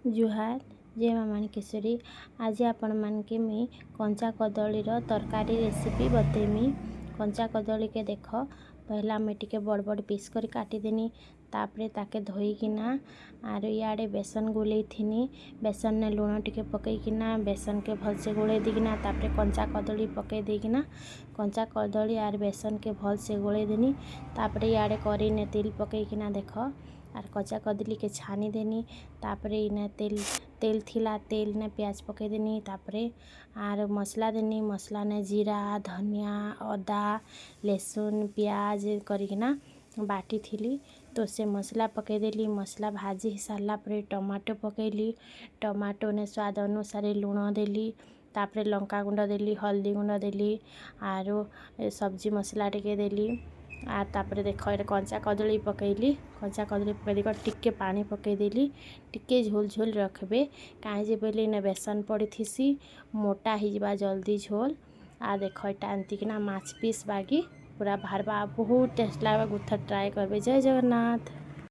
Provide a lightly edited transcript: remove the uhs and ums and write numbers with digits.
ଜୁହାର, ଜୟ ମା ମାଣିକେଶ୍ୱରୀ। ଆଜି ଆପଣମାନକେ ମୁଇଁ କଞ୍ଚା କଦଳୀର ତରକାରୀ ରେସିପି ବତେଇମି। କଞ୍ଚା କଦଳୀକେ ଦେଖ, ପହିଲା ମୁଇଁ ଟିକେ ବଡ଼ ବଡ଼ ପିସ୍ କରି କାଟିଦେନି। ତାପରେ ତାକେ ଧୋଇକିନା ଆରୁ ଇଆଡ଼େ ବେସନ ଗୋଲେଇଥିନି। ବେସନରେ ଲୁଣ ଟିକେ ପକେଇକିନା ବେସନକେ ଭଲସେ ଗୋଳେଇ ଦେଇକିନା, ତାପରେ କଞ୍ଚା କଦଳୀ ପକେଇ ଦେଇକିନା କଞ୍ଚା କଦଳୀ ଆର୍ ବେସନକେ ଭଲସେ ଗୋଳେଇ ଦେନି। ତାପରେ ଇଆଡ଼େ କରେଇନେ ତେଲ ପକେଇକିନା ଦେଖ, ଆର୍ କଞ୍ଚା କଦଳୀକେ ଛାନିଦେନି। ତାପରେ ଇନେ ତେଲ ଥିଲା, ତେଲନେ ପିଆଜ ପକେଇଦେନି। ତାପରେ ଆର୍ ମସଲା ଦେନି। ମସଲାନେ ଜିରା, ଧନିଆ, ଅଦା, ଲେସୁନ, ପିଆଜ କରିକିନା ବାଟିଥିଲି, ତ ସେ ମସଲା ପକେଇଦେଲି। ମସଲା ଭାଜି ହେଇ ସାରିଲା ପରେ ଟମାଟୋ ପକେଇଲି। ଟମାଟୋନେ ସ୍ୱାଦ ଅନୁସାରେ ଲୁଣ ଦେଲି। ତାପରେ ଲଙ୍କା ଗୁଣ୍ଡ ଦେଲି, ହଳଦୀ ଗୁଣ୍ଡ ଦେଲି, ଆରୁ ସବଜି ମସଲା ଟିକେ ଦେଲି। ଆର୍ ତାପରେ ଦେଖ, ଏଇଟା କଞ୍ଚା କଦଳୀ ପକେଇଲି। କଞ୍ଚା କଦଳୀ ପକେଇ ଦେଇକି ଟିକେ ପାଣି ପକେଇଦେଲି। ଟିକେ ଝୋଲ ଝୋଲ ରଖିବେ, କାହିଁ ଯେ ବୋଇଲେ ଇନେ ବେସନ ପଡ଼ିଥିସି, ମୋଟା ହେଇଯିବା ଜଲ୍ଦି ଝୋଲ। ଆର୍ ଦେଖ, ଏଇଟା ଏମିତିକିନା ମାଛ ପିସ୍ ବାଗି ପୁରା ବାହାରବା, ବହୁତ ଟେଷ୍ଟ ଲାଗ୍ବା। ଗୋଟେ ଥର ଟ୍ରାଏ କରିବେ। ଜୟ ଜଗନ୍ନାଥ।